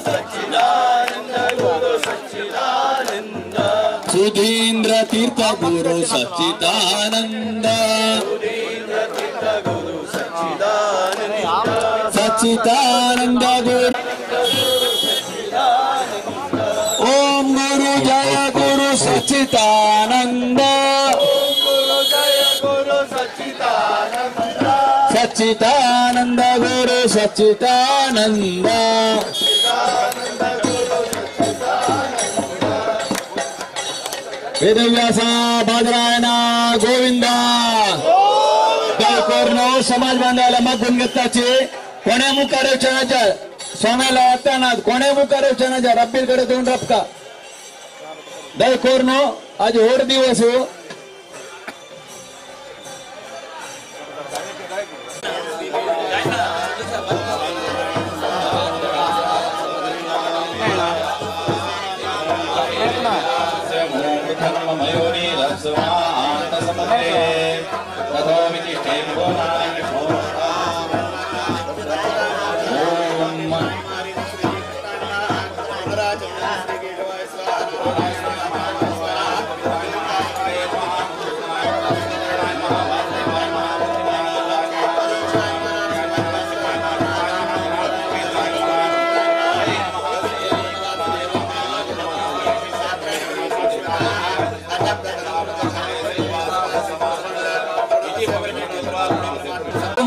सच्चिदानंद गुरु सच्चिदानंद सुधींद्र तीर्थ गुरु सच्चिदानंद गुरु सच्चिदानंद सच्चिदानंद गुरु ओम गुरु जय गुरु सच्चिदानंद गुरु जय गुरु सच्चिदानंद सच्चिदानंद गुरु सच्चिदानंद वेदव्यास बादरायण गोविंदा कोरनो समाज बांधायला मग गुणगत्ताचे कोण्या मुखारवचनाच्या स्वाम्याला वाटताना कोण्या मुखारवचनाच्या रब्बीलकडे दोन रपका दय कोरनो आज होड दिवस हो.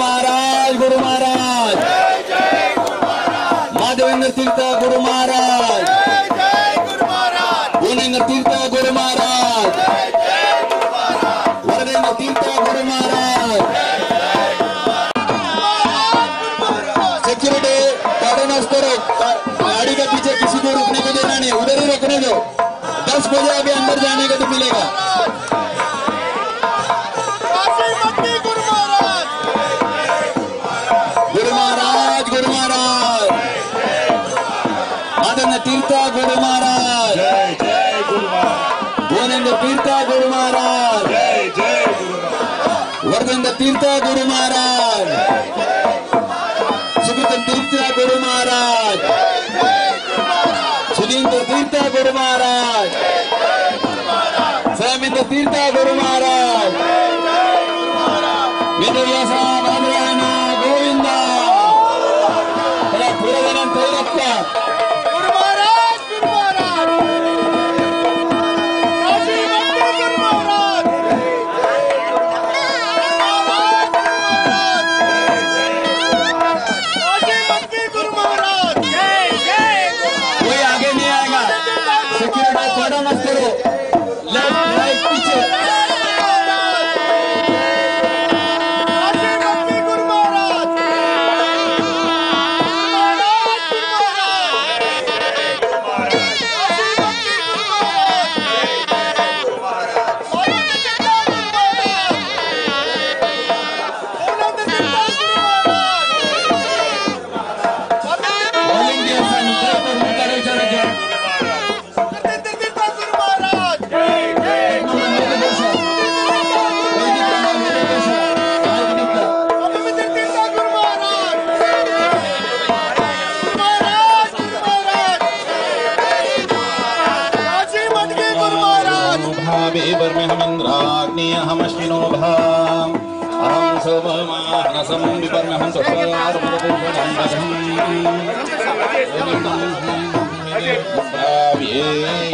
महाराज गुरु महाराज माधवेंद्र तीर्थ गुरु महाराज गुणेंद्र तीर्थ गुरु महाराज वरदेंद्र तीर्थ गुरु महाराज. सिक्योरिटी कॉर्डन करो, गाड़ी के पीछे किसी को रुकने को देना नहीं, उधर ही रुकने दो. 10 बजे अभी अंदर जाने का तो मिलेगा. तीर्थ गुरु महाराज जय जय गुरु महाराज भुवनेंद्र तीर्थ गुरु महाराज जय जय गुरु महाराज वर्धेंद्र तीर्थ गुरु महाराज सुकृत तीर्थ गुरु महाराज सुधींद्र तीर्थ गुरु महाराज स्वामींद्र तीर्थ गुरु महाराज वेदव्यास बादरायण गोविंदा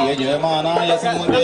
यजमानाय समुदे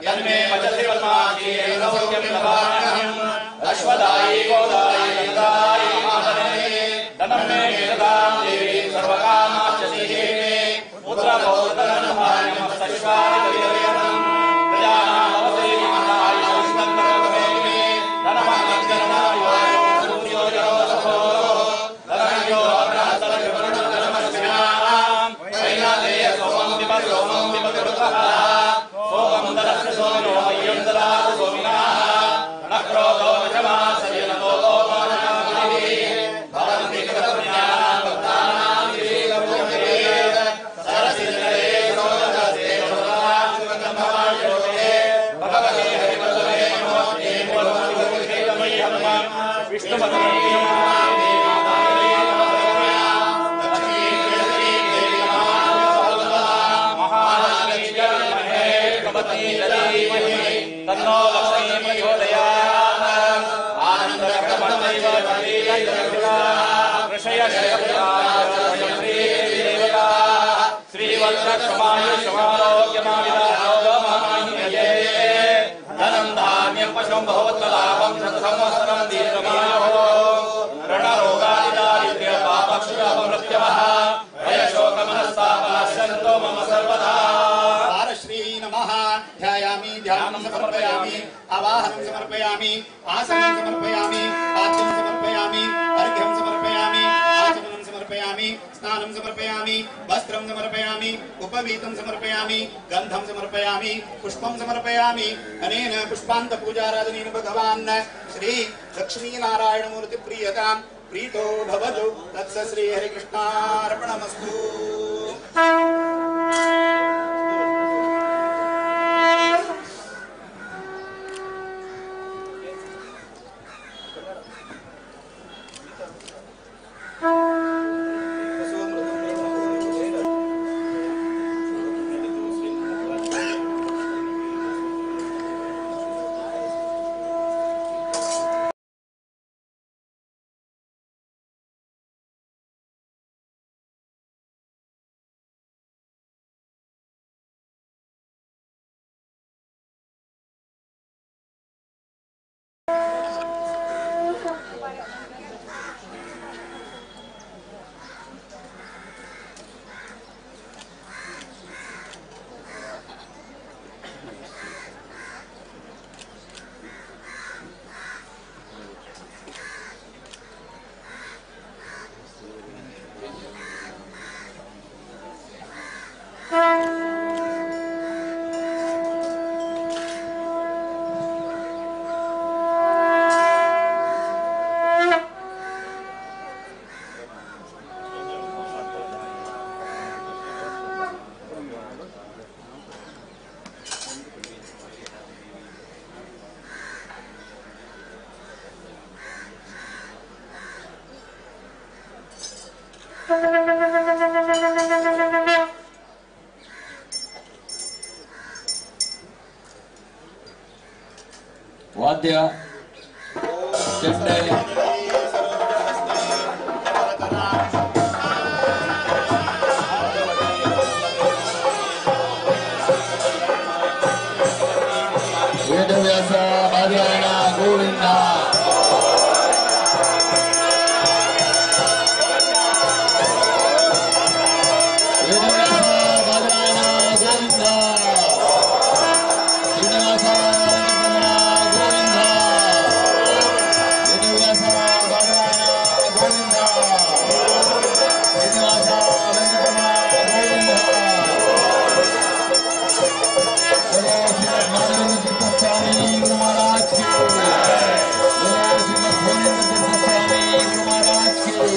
यन्मे वचसि पद्माक्षी सौख्यं लभाम्यहम् अश्वदायि गोदायि धनदायि महाधने धनं मे ददां देवी सर्वकामाक्षसिद्धि मे पुत्रपौत्रधनधान्यं सश्वादिविदयनं प्रजानामवसे मातायुषं करोतु मे धनमानजननाय सूर्योजरोसो धनयो बृहस्पतिर्वरुणधनमश्विनां वैनादेय सोमं पिब सोमं पिब रुद्रः सोमं ददस्य सोमो मह्यं ददातु सोमिनाः न क्रोधो वशमासयनतो भवन्ति कृतपुण्यानां भक्तानां सरसिजले सरोजसे सदाशिवकम्भवायोगे भगवते हरिवल्लभे नमोऽस्ते विष्णुपत्नी तन्नो लक्ष्मी प्रचोदयात् धनं धान्यं पशुं भवत्लाभं शतसंवत्सरं दीर्घमायुः रणरोगादिदारिद्र्य पापक्षयमृत्यवः भयशोकमनस्तापनश्यन्तो मम सर्वदा। श्री नमः। ध्यायामि ध्यानं समर्पयामि आवाहनं समर्पयामि आसनं समर्पयामि पाद्यं समर्पयामि अर्घ्यं समर्पयामि आचमनं समर्पयामि स्नानं समर्पयामि वस्त्रं समर्पयामि उपवीतं समर्पयामि गन्धं समर्पयामि पुष्पं समर्पयामि। अनेन पुष्पान्त पूजाराधनेन भगवान् श्री लक्ष्मीनारायणमूर्ति प्रीयतां प्रीतो भवतु। तत्स श्री हरिकृष्णार्पणमस्तु। ವಾದ್ಯ ಚೆಂಡೆ ವೇದವ್ಯಾಸ ಬಾದರಾಯಣ ಗೋವಿಂದ. ವೇದವ್ಯಾಸ ಬಾದರಾಯಣ ಗೋವಿಂದ. ಶ್ರೀನಿವಾಸ ವೆಂಕಟರಮಣ ಗೋವಿಂದ. ವೇದವ್ಯಾಸ ಬಾದರಾಯಣ ಗೋವಿಂದ. ಶ್ರೀನಿವಾಸ ವೆಂಕಟರಮಣ ಗೋವಿಂದ. स्वामी गुरु महाराज की जय। बोलो श्रीमद् गोविंद तीर्थ स्वामी गुरु महाराज की जय।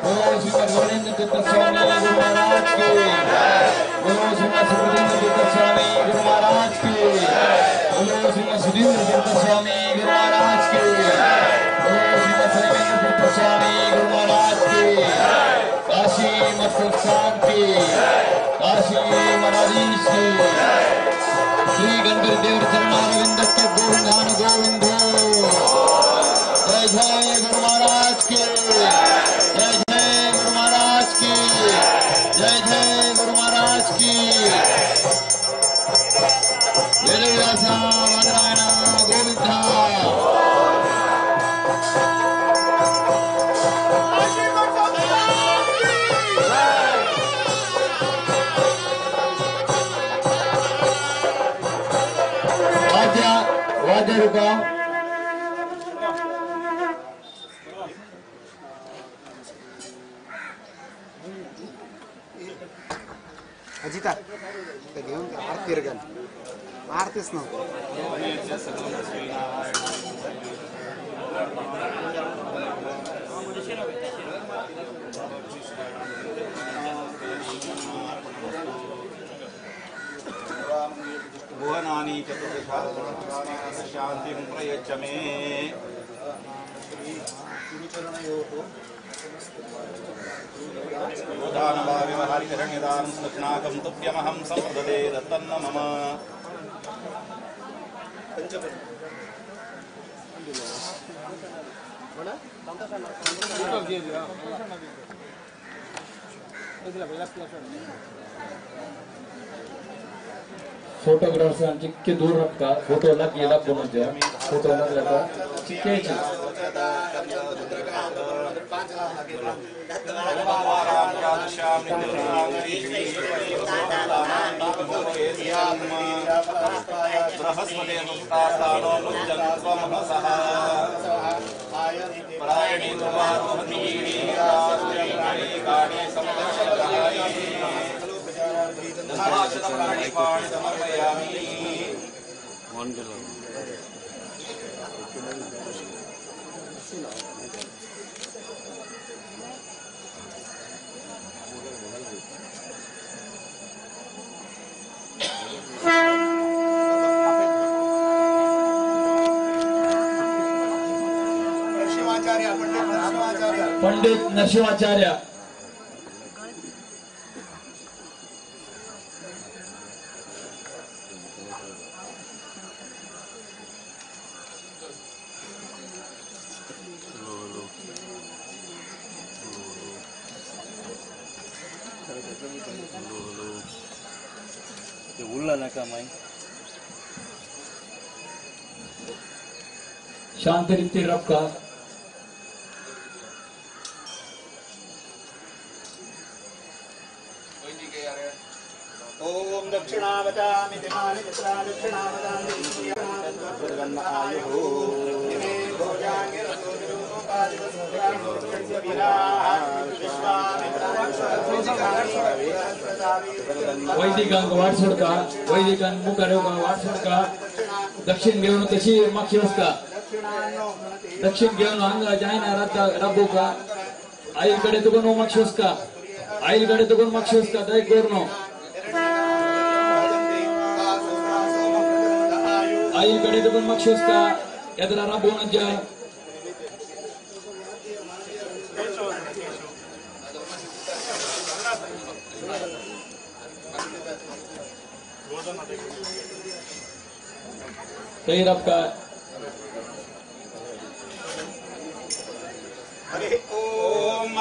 बोलो श्रीमद् गोविंद तीर्थ स्वामी गुरु महाराज की जय। बोलो श्रीमद् सुधीन्द्र तीर्थ स्वामी गुरु महाराज की जय। बोलो श्रीमद् सुधीन्द्र तीर्थ स्वामी गुरु महाराज की जय। बोलो श्रीमद् शैलेंद्र तीर्थ स्वामी गुरु महाराज की जय। काशी मठ संस्थान की जय। काशी मठाधीश की जय। श्री गणपति देव चरणारविंदಕ್ಕೆ ಗೋವಿಂದಾನು ಗೋವಿಂದ. जय जय गुरु महाराज की जय। जय गुरु महाराज की जय। जय गुरु महाराज की। वाद्य रुका अजिता घेऊन आरती घाल आरतीच नव्हतं. भुवनानि चतुर्दशा शान्तिं प्रयच्छ मे. गोदानवाविवहारिहिरण्यदानं दक्षिणाकं तुभ्यमहं संप्रददे दत्तन्न मम. फोटोग्राफर चिक्के दूर रखा फोटो लग गेला कोणाच्या फोटो लागला का चिक्केचे. पंडित नरसिंहाचार्य शांत रीति रखा. ओम दक्षिणावतामि दिमानि दक्षिणावतामि वैदिकांक वाट सोडका वैदिकांक मुखार येवका वाट सोडका. दक्षिण घेवन तशी मागशी वचका दक्षिण घेवन हांगा जायना राबोवका. आईकडे तुका न्हू मागशी वचका आईकडे तुका मागशी वचका दय कर न्हू आईकडे तुका मागशी वचका येतना राबोवन जाय. सही रबका. हरि ओम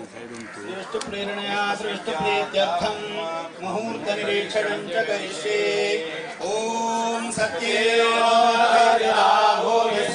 श्रेष्ठ प्रेरणया श्रेष्ठ प्रीत्यर्थं मुहूर्त निरीक्षणं च करिष्ये। ॐ सत्येन भूमिः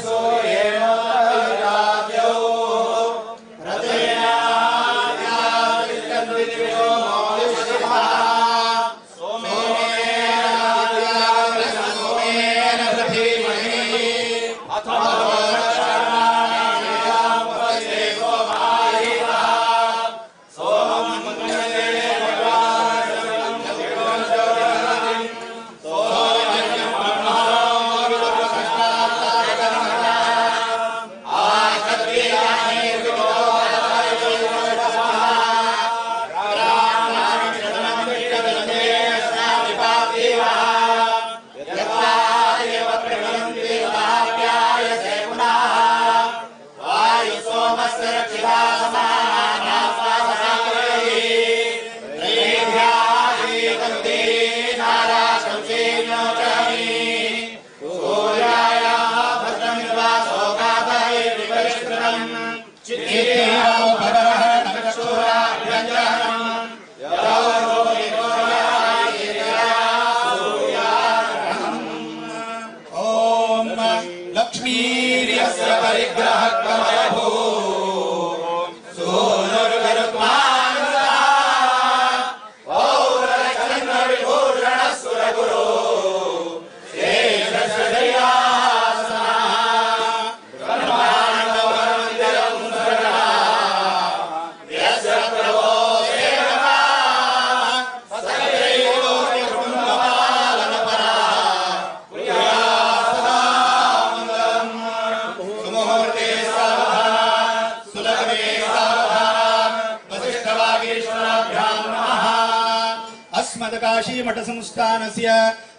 काशीमठसंस्थानस्य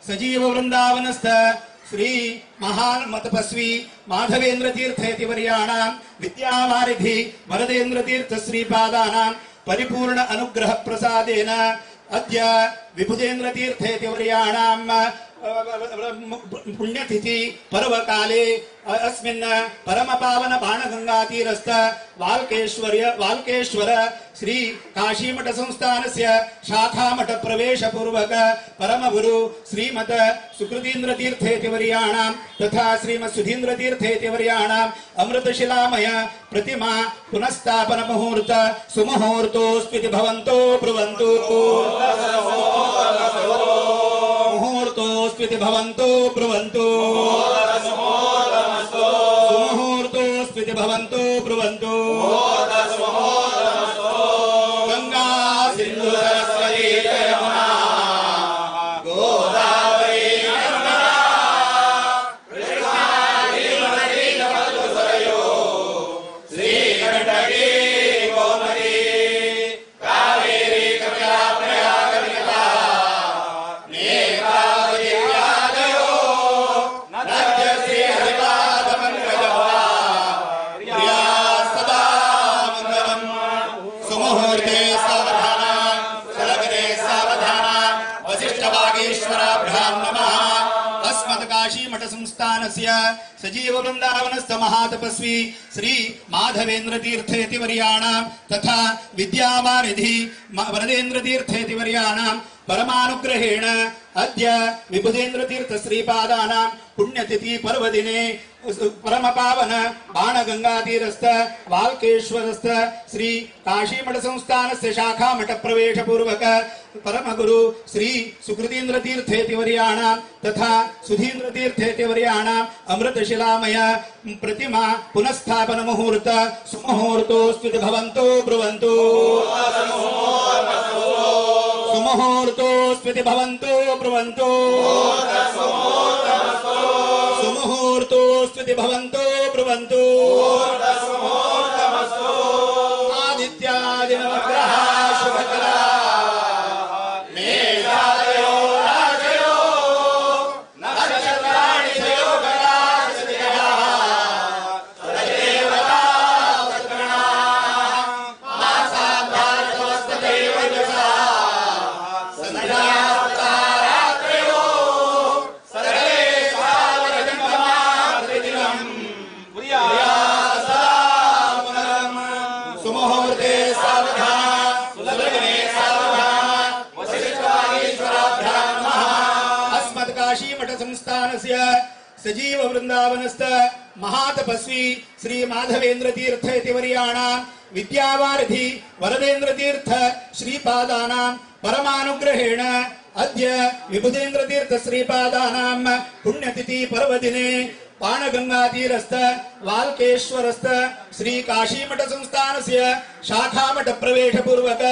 सजीव वृन्दावनस्थ श्री महामतपस्वी माधवेन्द्र तीर्थेति वर्याणां विद्यावारिधि वरदेन्द्र तीर्थ श्रीपादानां परिपूर्ण अनुग्रह प्रसादेन अद्य विभुजेन्द्र तीर्थेति वर्याणां पुण्यतिथि पर्वकाले अस्मिन् परमपावन बाणगंगातीरस्थ वाल्केश्वर श्री काशीमठ संस्थानस्य शाखामठ प्रवेश पूर्वक परमगुरु श्रीमत सुकृतीन्द्र तीर्थेति वर्याणां तथा श्रीमत् सुधीन्द्र तीर्थेति वर्याणां अमृतशिलामय प्रतिमा पुनस्स्थापन मुहूर्त सुमुहूर्तोऽस्त्विति भवन्तो ब्रुवन्तु। मुहूर्तोऽस्त्विति भवन्तो ब्रुवन्तु। सुमुहूर्तोऽस्त्विति भवन्तो ब्रुवन्तु। गंगा सिंधु सरस्वती यमुना गोदावरी नर्मदा कृष्णा भीमनदी नमस्तुभ्यो श्रीगण्डकी गोमती कावेरी कपिला प्रयाग विकला नेत्रावती व्याधयो नद्यश्री हरिपादपङ्कजभवा प्रिया सदा मङ्गलम्। सुमुहूर्ते सावधाना सुलग्ने सावधाना वसिष्ठवागीश्वराभ्यां नमः। अस्मत्काशीमठ संस्थानस्य सजीव वृन्दावनस्थ महातपस्वी श्री माधवेन्द्र तीर्थेति वर्याणां तथा विद्यावारिधि वरदेन्द्र तीर्थेति वर्याणां परमानुग्रहेण अद्य विबुधेन्द्र तीर्थ श्रीपादानां पुण्यतिथि पर्वदिने परमपावन बाणगंगातीरस्थ वाल्केश्वरस्थ श्री काशीमठ संस्थानस्य शाखामठ प्रवेश पूर्वक परमगुरु श्री सुकृतीन्द्र तीर्थेति वर्याणां तथा सुधीन्द्र तीर्थेति वर्याणां अमृतशिलामय प्रतिमा पुनस्थापन मुहूर्त सुमुहूर्तोऽस्त्विति भवन्तो ब्रुवन्तु। सुमुहूर्तोऽस्त्विति भवन्तो ब्रुवन्तु। सुमुहूर्तोऽस्त्विति भवन्तो ब्रुवन्तु। आदित्यादि नवग्रह शुभकरा मेघादयो राजयो नक्षत्राणि योगराजः सदेवता सद्गणाः मासाभारतवस्तदैव यशः सन्ध्यातारात्रयो सर्वे सावरजङ्गमादिनं प्रिया सदा संस्थानस्य सजीव वृंदावनस्थ महातपस्वी श्री माधवेंद्र तीर्थ इति वर्याणां विद्यावारिधि वरदेन्द्र तीर्थ श्रीपादानां परमानुग्रहेण अद्य विबुधेन्द्र तीर्थ श्रीपादानां पुण्यतिथि पर्वदिने पाणगंगातीरस्थ वाल्केश्वरस्थ श्री काशीमठ संस्थानस्य शाखामठ प्रवेश पूर्वक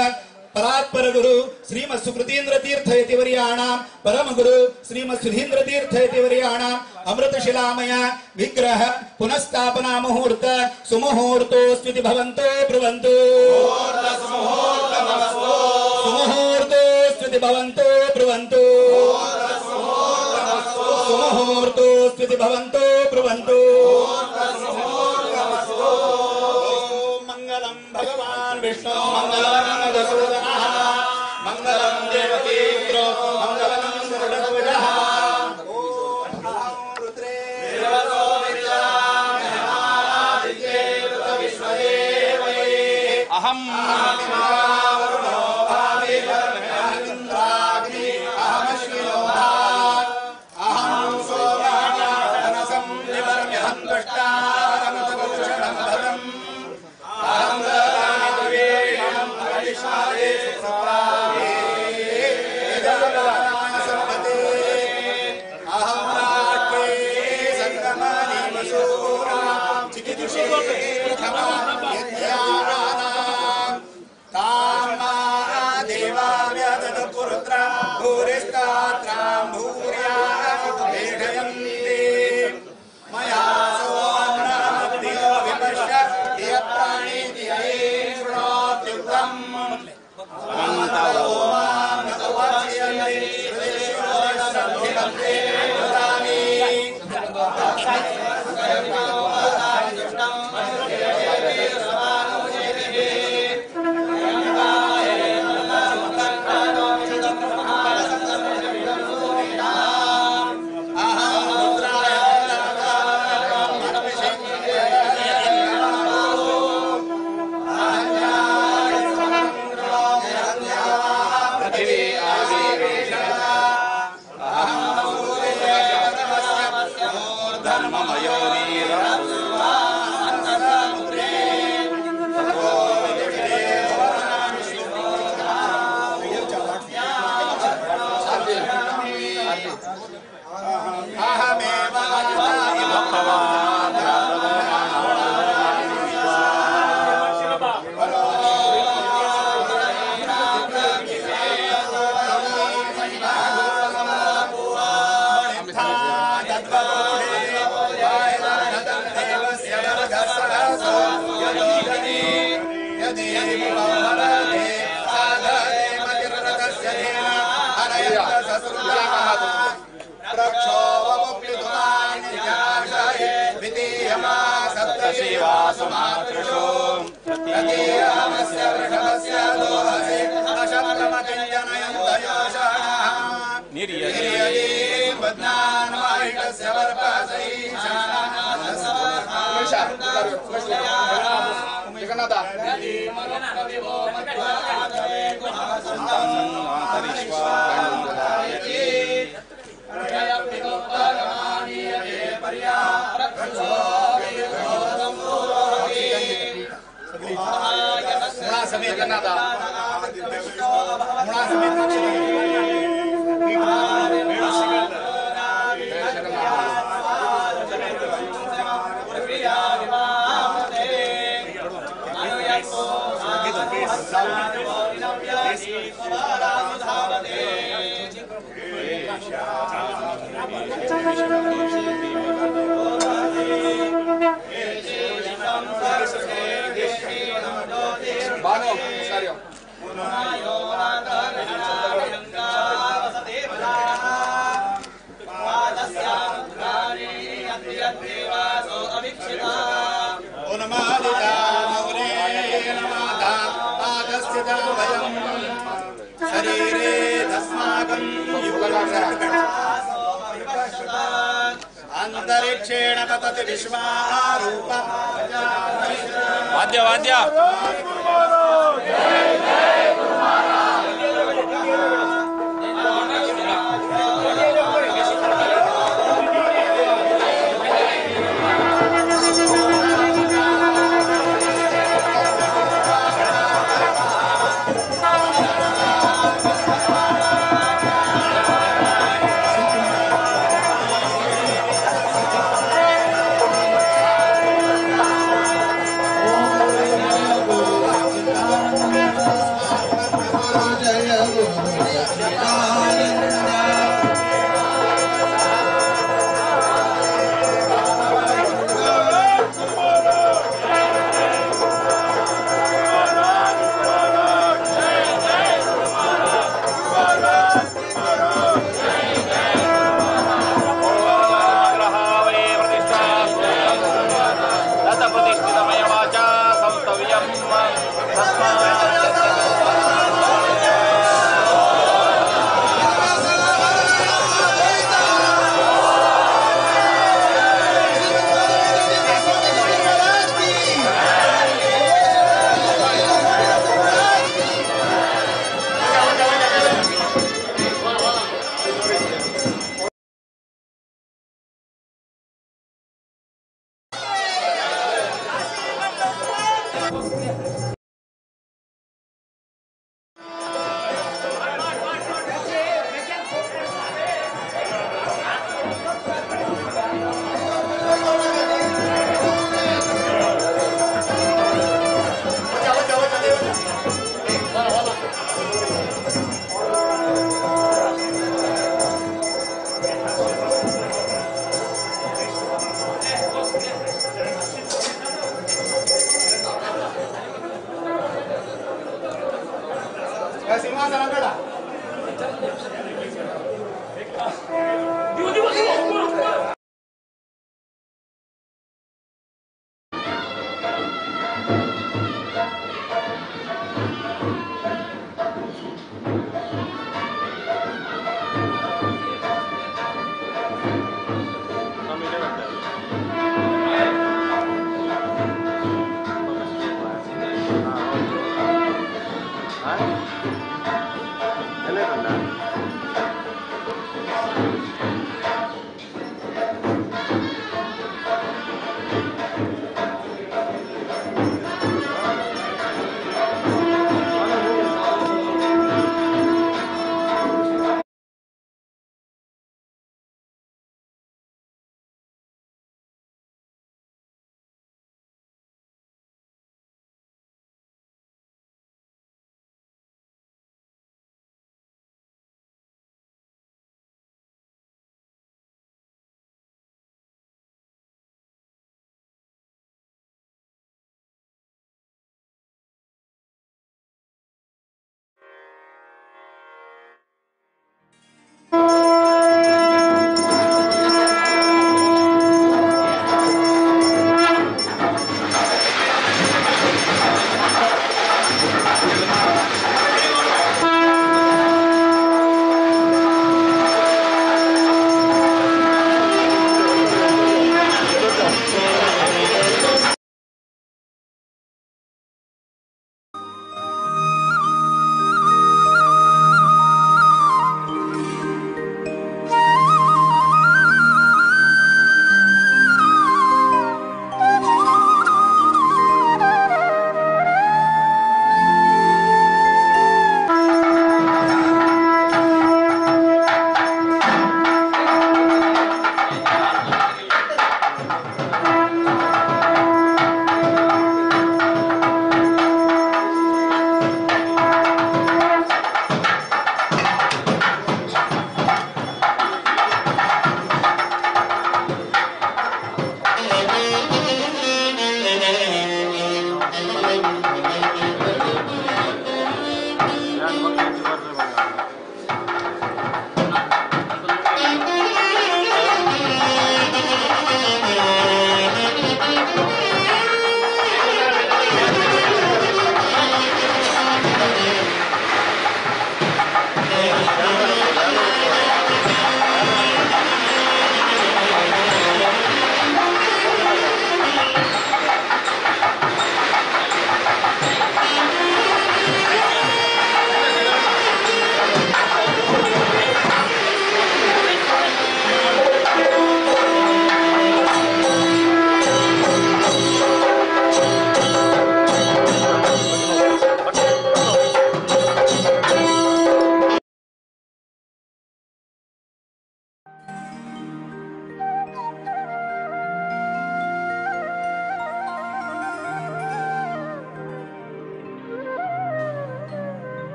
परात्पर गुरु श्रीमत् सुकृतीन्द्र तीर्थ इति वर्याणां परम गुरु श्रीमत् सुधीन्द्र तीर्थ इति वर्याणां अमृतशिलामय विग्रह पुनఃस्थापना मुहूर्त सुमुहूर्तोऽस्त्विति भवन्तो ब्रुवन्तु। सुमुहूर्तोऽस्त्विति भवन्तो ब्रुवन्तु। सुमुहूर्तोऽस्त्विति भवन्तो ब्रुवन्तु। मंगलं भगवान् विष्णु मंगलं मधुसूदनः मंगलं देवकी पुत्रो मंगलं गरुडध्वजः। ॐ अहं रुद्रे देवतो विद्यां हेमादित्ये विश्वदेवये अहं वरुणो भावि धर्म्यामिन्द्राग्नि अहमश्विनो अहं सोमः विवर्म्यहं त्वष्टारमतभूषणं भद्रम् अहं ददामि द्रव्येणं हरिष्मादे सुप्रावे संपते अहं राष्ट्रे संगमानि वसूनां चिकितुषे प्रथमा यज्ञानां तां मा देवा व्यदधपुरुत्रा भूरिस्तात्रां भूर्या वेढयन्ति मया सोऽन्नमद्यो विपश्य प्राणीति शृणोत्युक्तम् अंतरिक्षेण पतति विश्वारूपम्। वाद्य वाद्य जय जय गुरु महाराज। सिंहासनाकडा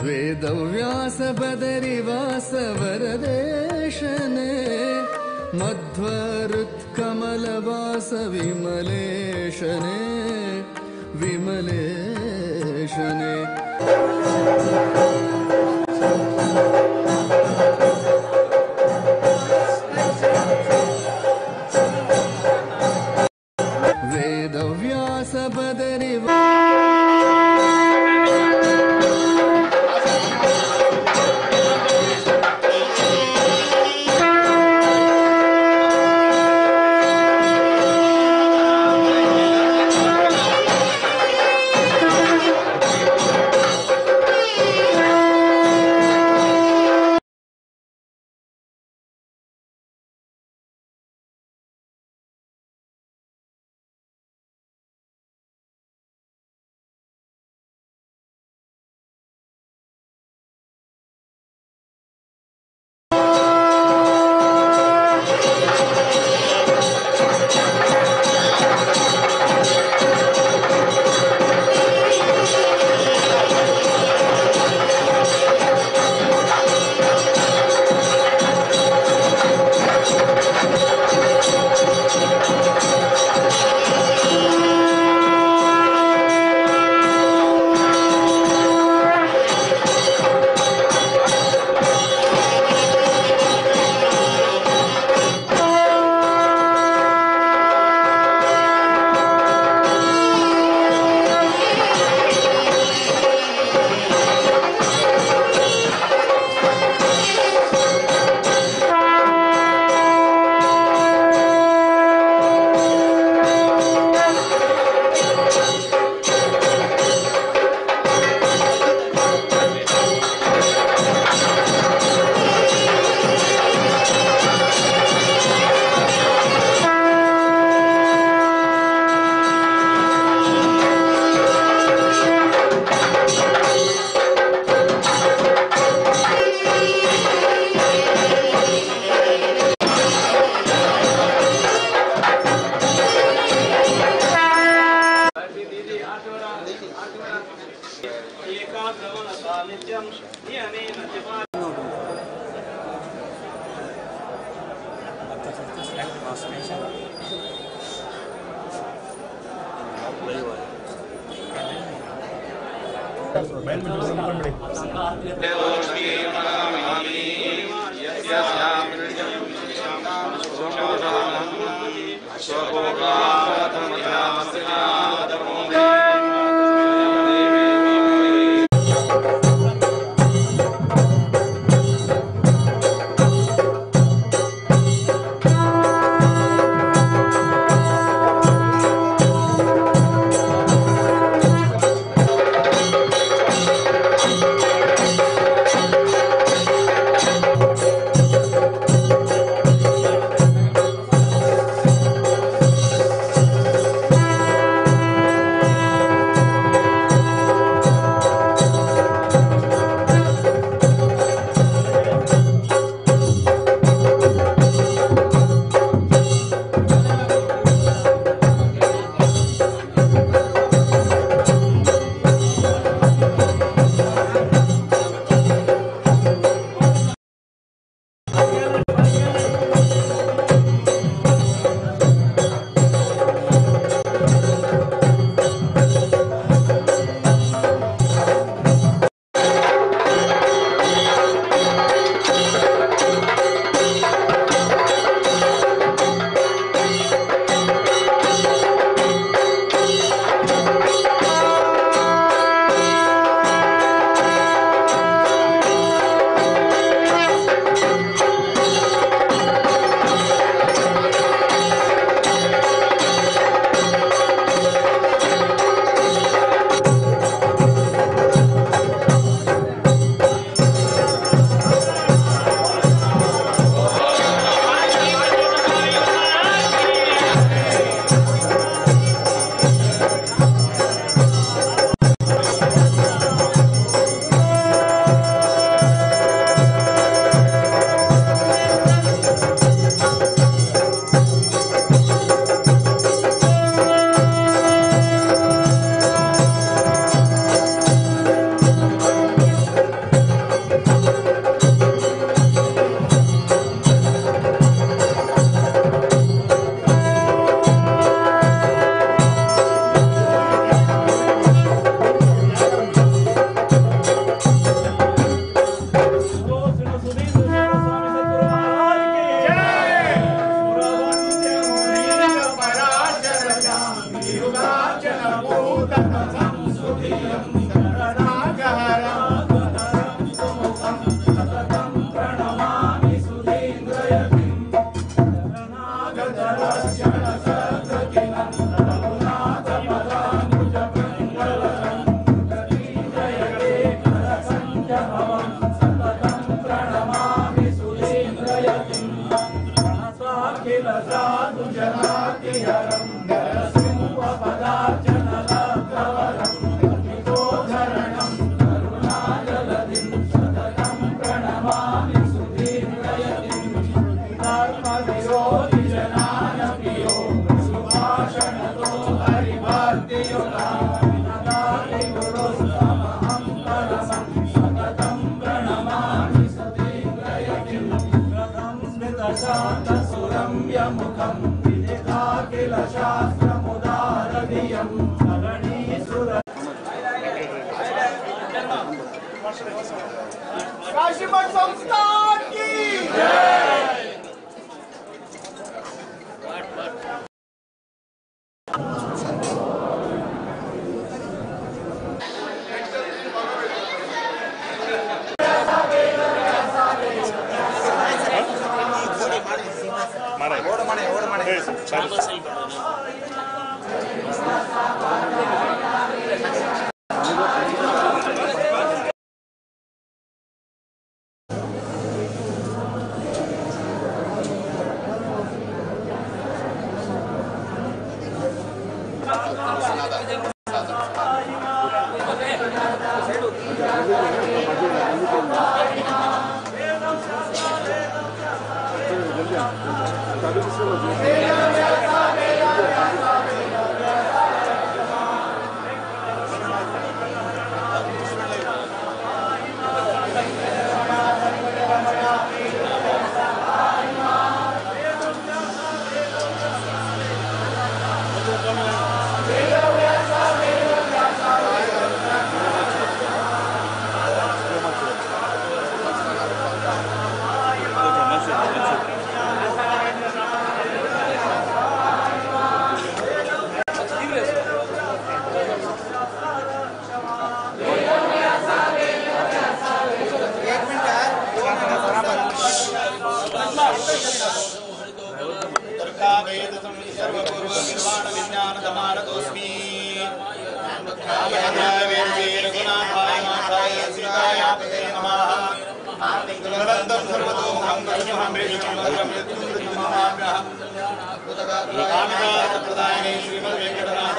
वेदव्यास बदरिवास वरदेशने मध्वरुत्कमलवास विमलेशने विमलेशने। वेदव्यास बदरिवास Kashimath संस्थान की जय। सर्वपूर्वनिर्वाणविज्ञानदमानतोऽस्मि श्रीमद्वेङ्कटनाथ।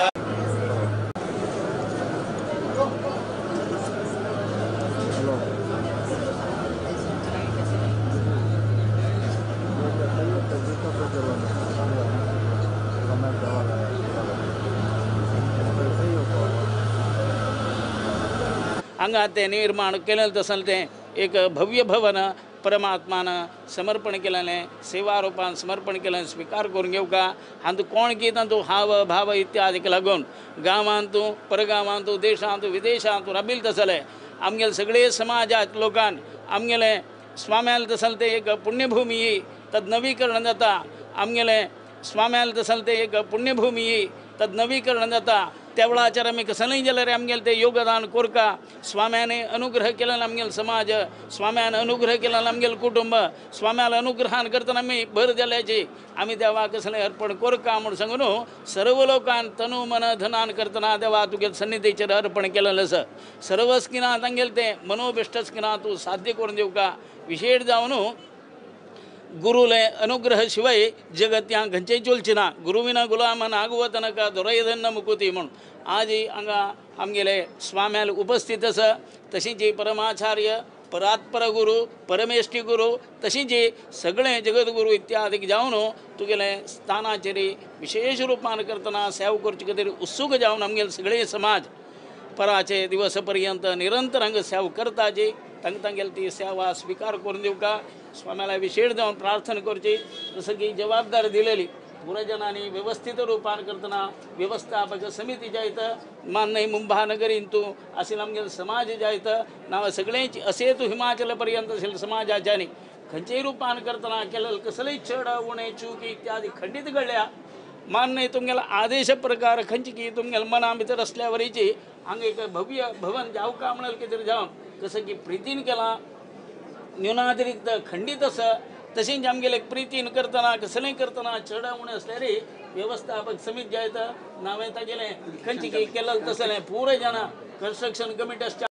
हांगा तें निर्माण केलें तसलें तें एक भव्य भवन परमात्मान समर्पण केलें, सेवा रुपान समर्पण केलें, स्वीकार करून घेवका। हातूंत कोण की तातूंत हाव भाव इत्यादीक लागून गांवांतू परगांवांतू देशांतू विदेशांतू राबिल तसलें आमगेले सगळे समाजात लोकान आमगेले स्वाम्याल तसलें तें एक पुण्यभूमी तद नवीकरण जाता। आमगेले स्वाम्याल तसलें तें एक पुण्यभूमी तद नवीकरण जाता। त्या वेळाचेर आमी कसलेंय जाल्यार आमगेलें तें योगदान कोरका। स्वाम्याने अनुग्रह केल्यान आमगेलो समाज, स्वाम्यान अनुग्रह केल्यान आमगेलें कुटुंब, स्वाम्याल अनुग्रहान करतना आमी भर जाल्याची आमी देवाक कसलें अर्पण कोरका म्हूण सांगून सर्व लोकान तनु मन धनान करतना देवा तुगेले सन्निधीचेर अर्पण केलेलें आसा। सर्व स्किना तांगेलें तें मनोभिश्ट स्किना तूं साध्य करून दिवका। विशेश जावन गुरुले अनुग्रह शिवाय जगत ह्या खंयचेय चलची ना। गुरुविना गुलामन आगुव तनक दोरयदन्न मुकुती म्हूण आज हांगा आमगेले स्वाम्याल उपस्थित आसा। तशींच परमाचार्य परात्पर गुरु परमेष्ठी गुरु तशींच सगळे जगद्गुरु इत्यादी जावन तुगेले स्थानाचेर विशेष रुपान करतना सेवा करचे खातीर उत्सूक जावन आमगेले सगळे समाज पराचे दिवस पर्यंत निरंतर हांगा सेवा करताची तांकां तांगेली ती सेवा स्वीकार करून दिवका। स्वाम्याला विशेष जावन प्रार्थना करची। जसं की जबाबदारी दिलेली पुरजनांनी व्यवस्थित रुपान करतना व्यवस्थापक समिती जायत मान्य मुंबानगरींतू असेल आमगेले समाज जायत नांव सगळ्यांची असे तूं हिमाचल पर्यंत असेल समाजाच्यानी खंयचेय रुपान करतना केलेले कसलेय चड उणें चूक इत्यादी खंडीत घडल्या मान्य तुमगेले आदेश प्रकार खंयची की तुमगेले मना भितर असल्या वरीची हांगा एक भव्य भवन जावका म्हणल कितें जावन कसं की प्रितीन केलां न्यूनातिरिक्त खंडीत आसा। तशेंच आमगेले प्रितीन करतना कसलेंय करतना चड उणें आसल्यार व्यवस्थापक समिती जायत नांवें तागेलें खंयची की केलें तसलें पुराय जाणां कन्स्ट्रक्शन कमिटी आसच्या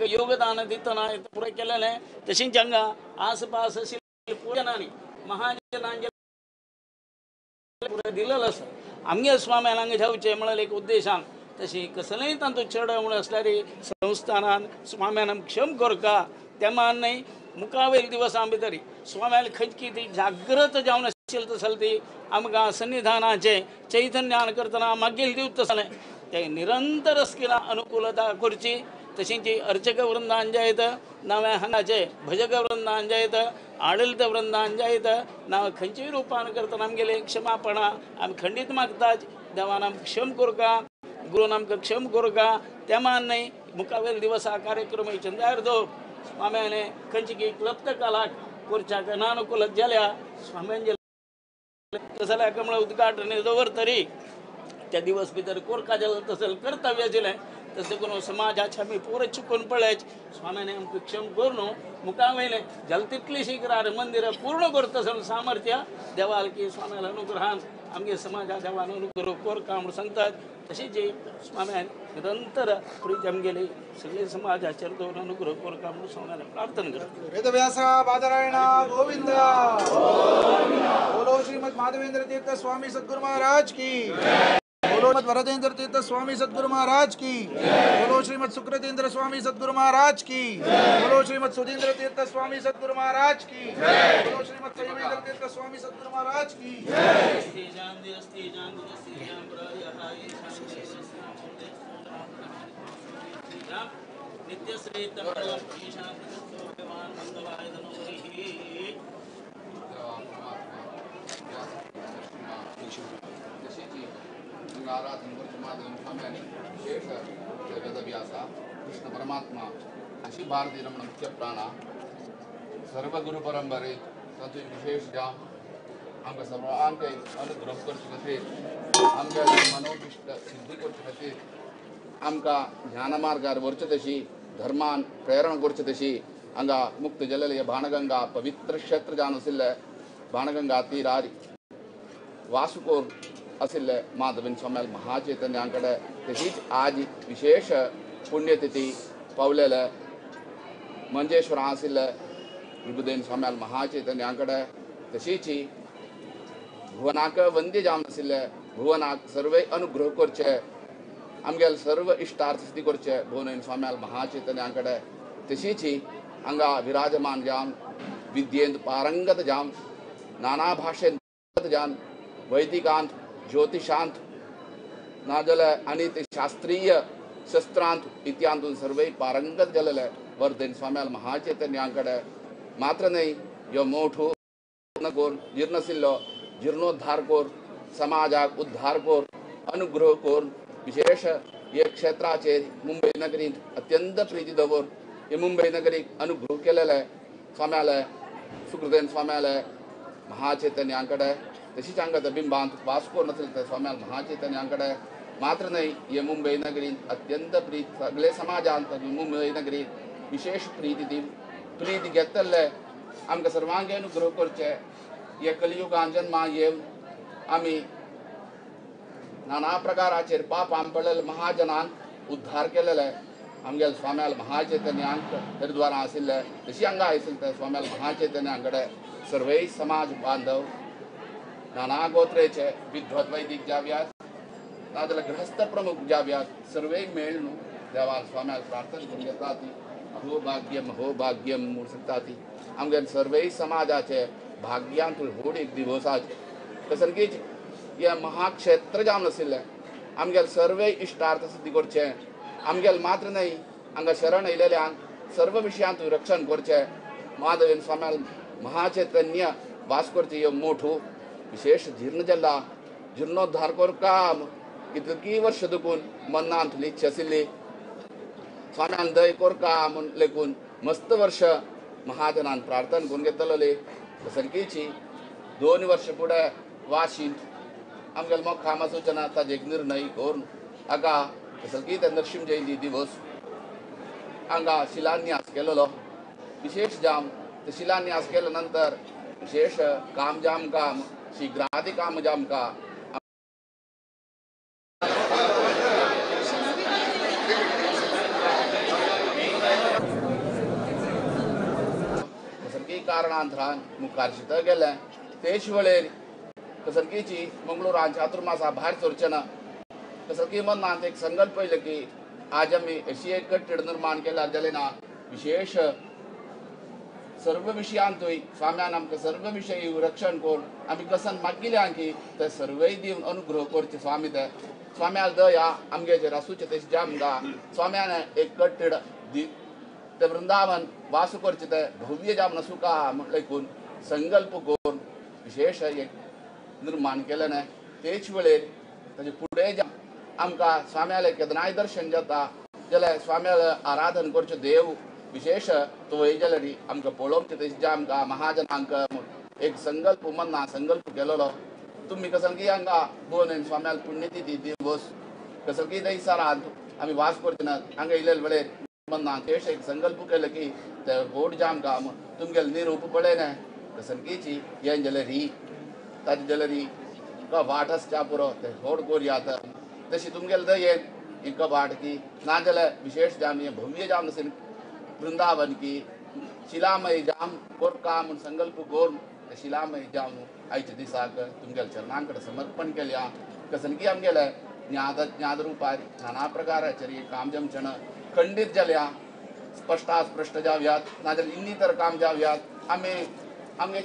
योगदान दितना पुराय केलेलें। तशेंच हांगा आसपास आशिल्ल्या पुराय जाणांनी महाजनांचे पुराय दिलेलें आसा। आमगे स्वाम्यान हांगा जावचें म्हळ्यार एक उद्देशान तशी कसलेंय तातूंत चड उणें आसल्यार संस्थानान स्वाम्यान क्षम करका। त्या मान न्हय मुखावयल दिवसां भितर स्वाम्याल खंयची ती जागृत जावन आशिल्ली तसली ती आमकां सन्निधानाचें चैतन्यान करतना मागील दिवत तसलें तें निरंतर स्किना अनुकूलता करची। तशींच अर्चक वृंदान जायत नांवें हांगाचे भजक वृंदान जायत आडलित वृंदान जायत नांव खंयचेय रुपान करतना आमगेले क्षमापणा आमी खंडीत मागतात। देवान आमकां क्षम करका, गुरून आमकां क्षम करका। त्या मान न्हय मुखावेल दिवसा कार्यक्रम चंदार दवर स्वाम्याने खंयची की क्लप्त कालाक करच्याक नानुकूल जाल्या स्वाम्यांचे तसल्या कमळ उद्घाटन दवर तरी त्या दिवस भितर कोरका जालें तसलें कर्तव्य आशिल्लें तशें करून समाजाचे आमी पुरो चुकून पळयच स्वाम्याने आमकां क्षम करून मुखा वयलें जालें तितली शीघ्र मंदिर पूर्ण करता सामर्थ्य देवाल की स्वाम्याला अनुग्रहान आमगे समाजा देवान अनुग्रह कोरका म्हूण सांगतात। तशीच स्वाम्यान निरंतर प्रीत आमगेली सगळे समाजाचेर दवरून अनुग्रह कोरका म्हूण स्वाम्याला प्रार्थना करता। वेदव्यास बादरायण गोविंद बोलो श्रीमद माधवेंद्र तीर्थ स्वामी सद्गुरु महाराज की, बोलो श्रीमद वरदेंद्र तीर्थ स्वामी सद्गुरु महाराज की, बोलो श्रीमद सुक्रतेंद्र स्वामी सद्गुरु महाराज की, बोलो श्रीमद सुधींद्र तीर्थ स्वामी सद्गुरु महाराज की, बोलो श्रीमद संयमेंद्र तीर्थ स्वामी सद्गुरु महाराज की। विशेष वेदव्यास कृष्ण परमात्मा अशी भारती रमण मुख्य प्राण सर्व गुरु परंपरे तांचो विशेष जाम आमकां सर्वांक अनुग्रह करचे खातीर आमकां मनोभिश्ट सिद्धी करचे खातीर आमकां ज्ञान मार्गार व्हरचे तशी धर्मान प्रेरणा करचे तशी हांगा मुक्त जाल्लें हें बाणगंगा पवित्र क्षेत्र जावन आशिल्लें। बाणगंगा तीरार वासुकोर आशिल्ले माधवेंद्र स्वाम्याल महाचैतन्यां कडेन तशीच आज विशेष पुण्यतिथी पावलेले मंजेश्वरा आशिल्ले विबुधेंद्र स्वाम्याल महाचैतन्यां कडेन तशीच भुवनाक वंद्य जावन आशिल्ले भुवनाक सर्वे अनुग्रह करचे आमगेले सर्व इश्टार्थ सिद्धी करचे भुवनेंद्र स्वाम्याल महाचैतन्यां कडेन तशीच हांगा विराजमान जावन विद्येंत पारंगत जावन नाना भाशेंत जावन वैदिकांत ज्योतिषांत नाजाल्यार आनी ते शास्त्रीय शस्त्रांत इत्यांतून सर्वय पारंगत जालेले वर्धन स्वाम्याल महाचैतन्यां कडेन मात्र न्हय ह्यो मोठो कोर जीर्णशिल्लो जीर्णोद्धार कोर समाजाक उद्धार कोर अनुग्रह कोर विशेष हे क्षेत्राचेर मुंबय नगरींत अत्यंत प्रिती दवर हे मुंबय नगरीक अनुग्रह केलेले स्वाम्याले सुकृतेन स्वाम्याले महाचैतन्यां कडेन तशीच हांगा बिंबांत वास्को नासले ते स्वाम्याल महाचैतन्यां कडेन मात्र न्हय हे मुंबय नगरींत अत्यंत प्रीत सगळे समाजांत मुंबय नगरींत विशेष प्रिती दी प्रीती घेतले आमकां सर्वांक अनुग्रह करचे हे कलियुगान जन्मा येवन आमी नाना प्रकाराचेर पाप पडलेले महाजनांक उद्धार केलेले आमगेले स्वाम्याल महाचैतन्यांक हरिद्वारा आशिल्ले तशी हांगा आशिल्ले ते स्वाम्याल महाचैतन्यां कडेन सर्वय समाज बांधव नाना गोत्रेचे विद्वत वैदिक जाव्यात नाजाल्यार गृहस्थ प्रमुख जाव्यात सर्वय मेळ न्हू देवाक स्वाम्याक प्रार्थना करून घेता ती अहो भाग्यम अहो भाग्यम म्हूण सांगता ती आमगेले सर्वय समाजाचे भाग्यांत व्हड एक दिवस आज तसंकीच हे महाक्षेत्र जावन आशिल्लें आमगेले सर्वय इश्टार्थ सिद्धी करचें आमगेले मात्र न्हय हांगा शरण आयिल्ल्यांक सर्व विशयांत रक्षण करचें माधवेंद्र स्वाम्याल महाचैतन्य वास करचें ह्यो मोठो विशेष जीर्ण जाला जीर्णोद्धार करका कितकी वर्ष दुखून मनांत इच्छा आशिल्ली स्वाम्यान दय करका म्हूण लेखून मस्त वर्ष महाजनान प्रार्थना करून घेतलेली तसंकीची 2 वर्ष फुडें वाशींत आमगेले मोखामा सूचना ताजे एक निर्णय करून हाका तसंकी ते नरशिंह जयंती दिवस हांगा शिलान्यास केलेलो विशेष जाम ते शिलान्यास केले नंतर विशेष काम जाम काम शीघ्रादि काम जाम का तसंकी कारणांतरान मुखार शित गेले तेच वेळेर तसंकीची मंगळूरान चातुर्मासा भायर सरचें ना तसंकी मनांत एक संकल्प येयलो की आज आमी अशी एक कट्टेड निर्माण केल्यार जालें ना विशेष सर्व विशयांतूय स्वाम्यान आमकां सर्व विशयी रक्षण करून आमी कसन मागिल्ल्या की ते सर्वय दिवन अनुग्रह करचे स्वामी ते स्वाम्याल दया आमगेचेर आसूचे तशें जामगा स्वाम्यान एक कट्टेड दी ते वृंदावन वास करचे ते भव्य जावन आसूं म्हण लेखून संकल्प करून विशेष एक निर्माण केलें न्हय तेच वेळेर ताजे फुडें आमकां स्वाम्यालें केन्नाय दर्शन जाता जाल्यार स्वाम्यालें आराधन करचें देव विशेष तो जाल्यार आमकां पळोवचें तशें जें आमकां महाजनांक एक संकल्प मना संकल्प केलेलो तुमी कसलकी हांगा भुवन स्वाम्याल पुण्यतिथी दिवस कसलकी दिसारांत आमी वास करचे ना हांगा येयलेले वेळेर मना तेश एक संकल्प केलो की ते व्हड जे आमकां तुमगेले निरूप पळयलें कसलकीची हें जाल्यार ही ताजी जाल्यार ही कबाट आसच्या पुरो ते व्हड कोरयात तशी तुमगेले दयेन ही कबाट की नाजाल्यार विशेष जाम हें भव्य जाम आशिल्लें वृंदावन की शिलामय जाम कोरका म्हूण संकल्प करून शिलामय जावन आयच्या दिसाक तुमगेल्या चरणां कडेन समर्पण केल्या कसनकी आमगेले ज्ञात ज्ञात रुपार नाना प्रकाराचेर काम जमचें खंडीत जाल्या स्पश्टास्पश्ट जावयात नाजाल्यार इन्नी तर काम जावयात आमी आमगे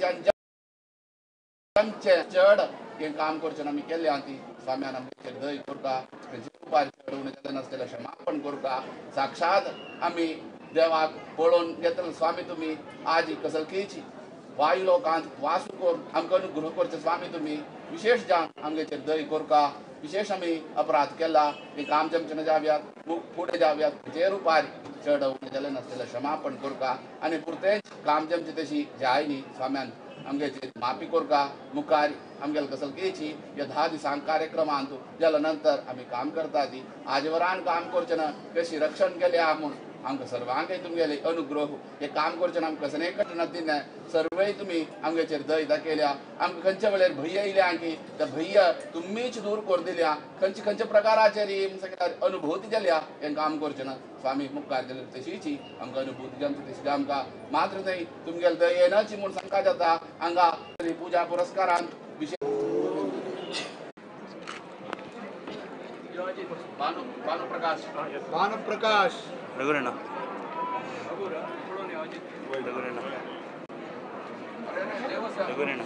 जमचें चड हें काम करचें आमी केल्लें ती स्वाम्यान आमचेर दय करता रुपार चड उणें जालें नासलें क्षमापण करता साक्षात आमी देवाक पळोवन घेतले स्वामी तुमी आज कसलकीची वायु लोकांत वास करून आमकां अनुग्रह करचे स्वामी तुमी विशेष जावन आमगेचेर दय करका विशेष आमी अपराध केला हे काम जमचें जावयात फुडें जावयात जे रुपार चड उणें जालें नासलें क्षमापण करका आनी पुरतेंच काम जमचें तशी जाय न्ही स्वाम्यान आमगेचेर माफी करका मुखार आमगेले कसलकीची ह्या 10 दिसांक कार्यक्रमांत जाल्या नंतर आमी काम करता ती आजवरान काम करचें ना कशी रक्षण केलें म्हूण आमकां सर्वांकय तुमगेले अनुग्रह हे काम करचें आमकां कसलें कठीण दिना सर्वय तुमी आमगेचेर दय दाखयल्या आमकां खंयच्या वेळार भंय येयल्या की त्या भंय तुमीच दूर करून दिल्या खंयचे खंयच्या प्रकाराचेर अनुभूती जाल्या हें काम करचें ना स्वामी मुखार जाल्यार तशीच आमकां अनुभूती जावन तशी आमकां मात्र न्हय तुमगेले दयेनच म्हूण सांगता जाता हांगा पुजा पुरस्कारान विशेष Bhanuprakash Bhanuprakash रघुरेणा रघुरेणा रघुरेणा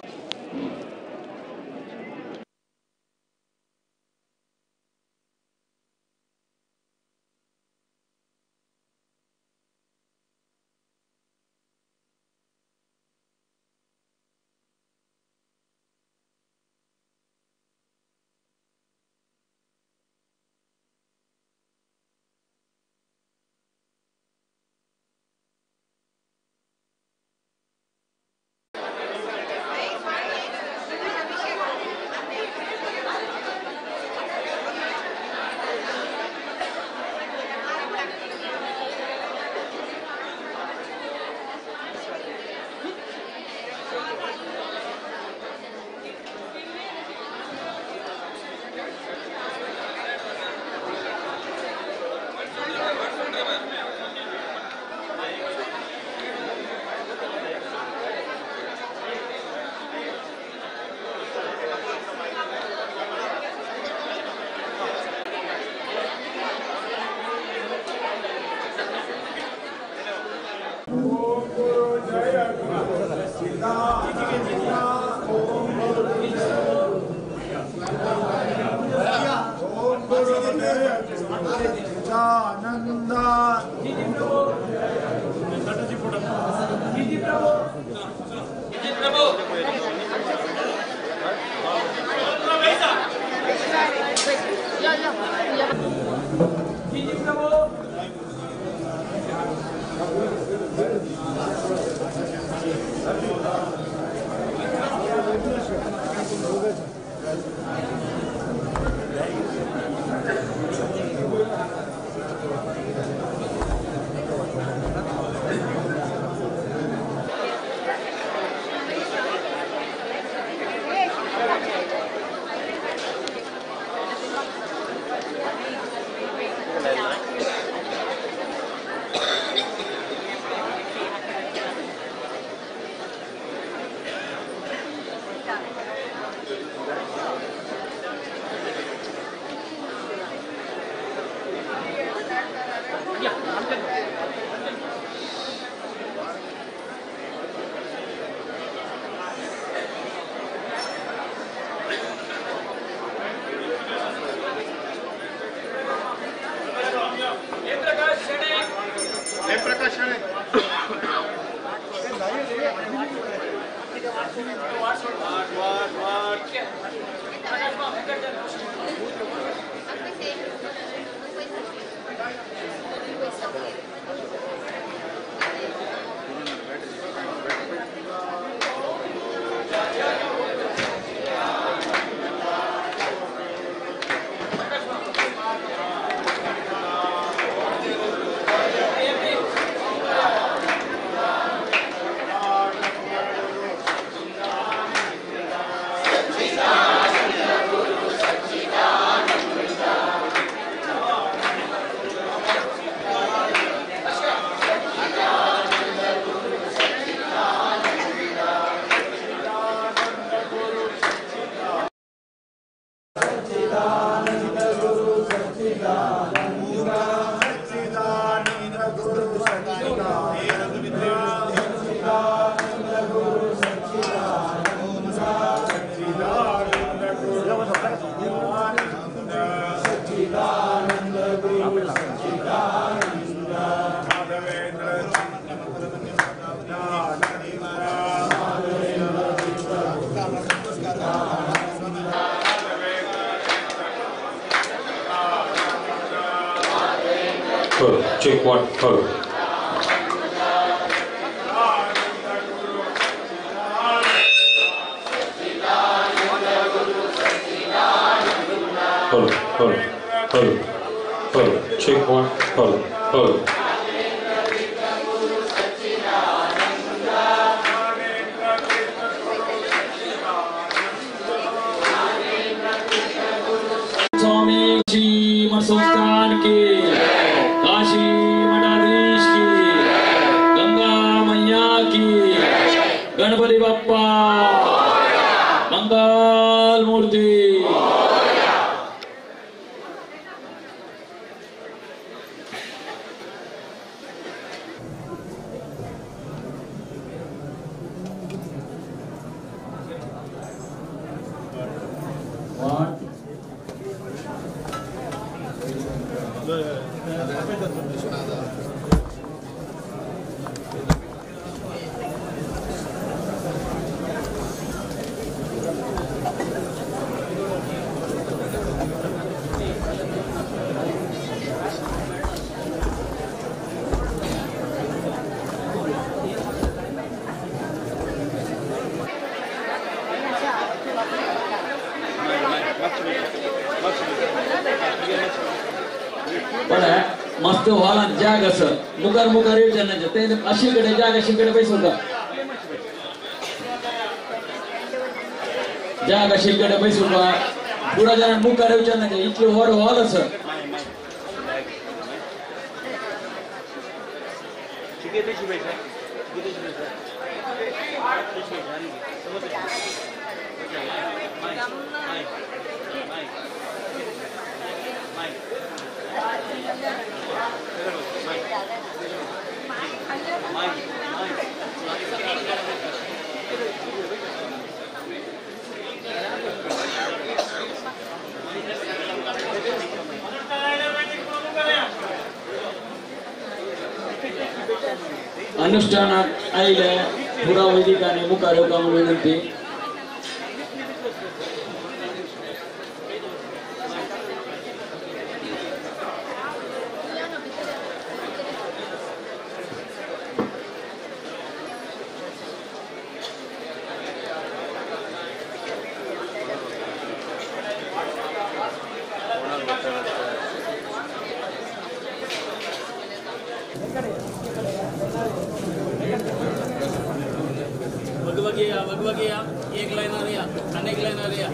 Check one, hold. Hold, hold, hold, hold. Check one, hold, hold. संस्थान की, काशी मठाधीश की, गंगा मैया की, गणपति बाप्पा, मंगल मूर्ति। मस्त हॉलान जाग असं मुखार मुखार येवचें ते अशी कडे जाग अशी कडे पैसे होता जाग अशी कडे पैसे होता पुरा जण मुखार येवचें इतले व्हड हॉल असं अनुष्ठानात आयिल्ले पुरा वैदिकांनी मुखार येवपाक म्हूण विनंती. वगवगिया एक लाइनर या अनेक लाइनर या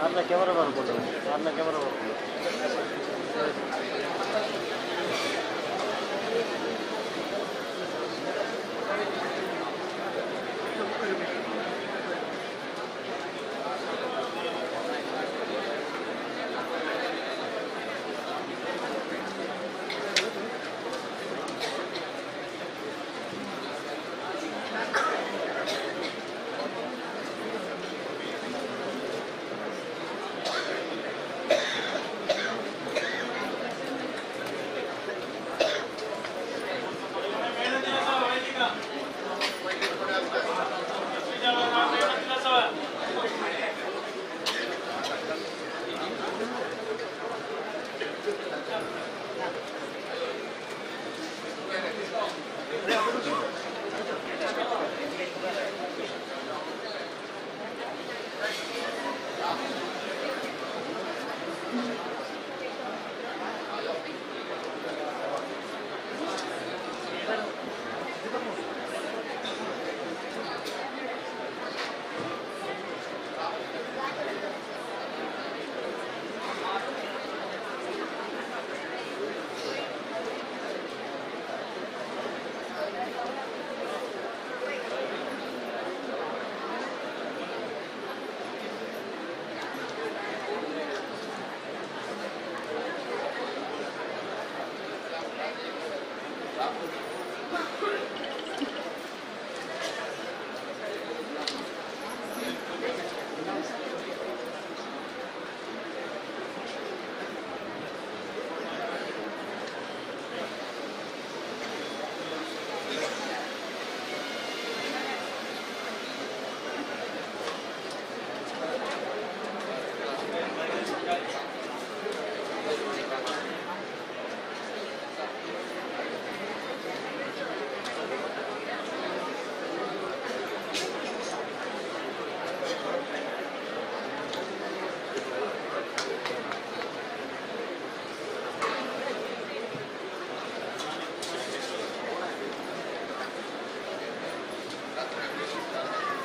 आपला कॅमेरा बरोबर आपला कॅमेरा बरोबर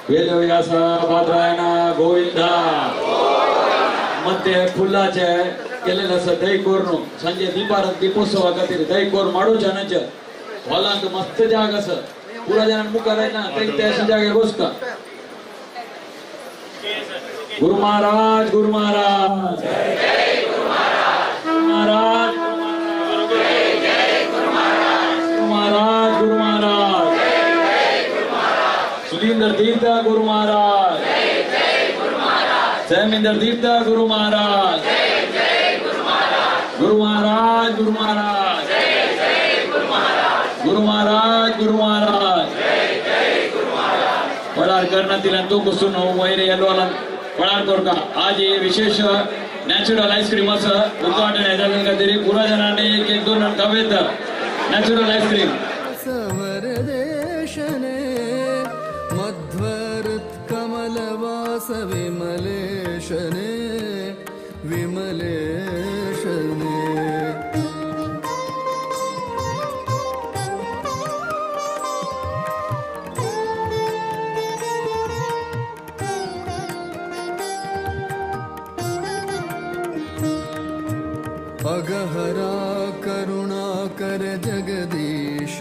वेदव्यास बादरायण गोविंदा ಮತ್ತೆ फुलाचे केलेलं आसा दही कोरून संजे दीपारात दीपोत्सवा खातीर दही कोर माडूच्या नंतर हॉलांत मस्त जाग आसा पुरा जणां मुखार येना ते त्या जागेर बसता. गुरु महाराज, गुरु महाराज, गुरु महाराज. तीर्थ गुरु महाराज, जयमिंद्र तीर्थ गुरु महाराज, गुरु महाराज, गुरु महाराज, गुरु महाराज, गुरु महाराज। पळार करनातील तो कुसून वैर येलो पळार करका आज हे विशेष नॅचरल आईस्क्रीम असं उद्घाटन जाल्ले खातीर पुरा जणांनी एक एक दोन खावेत नॅचरल आईस्क्रीम। सवरदेशने मध्वरुत कमलवास विमलेशने विमलेशने। अगहरा करुणा कर जगदीश।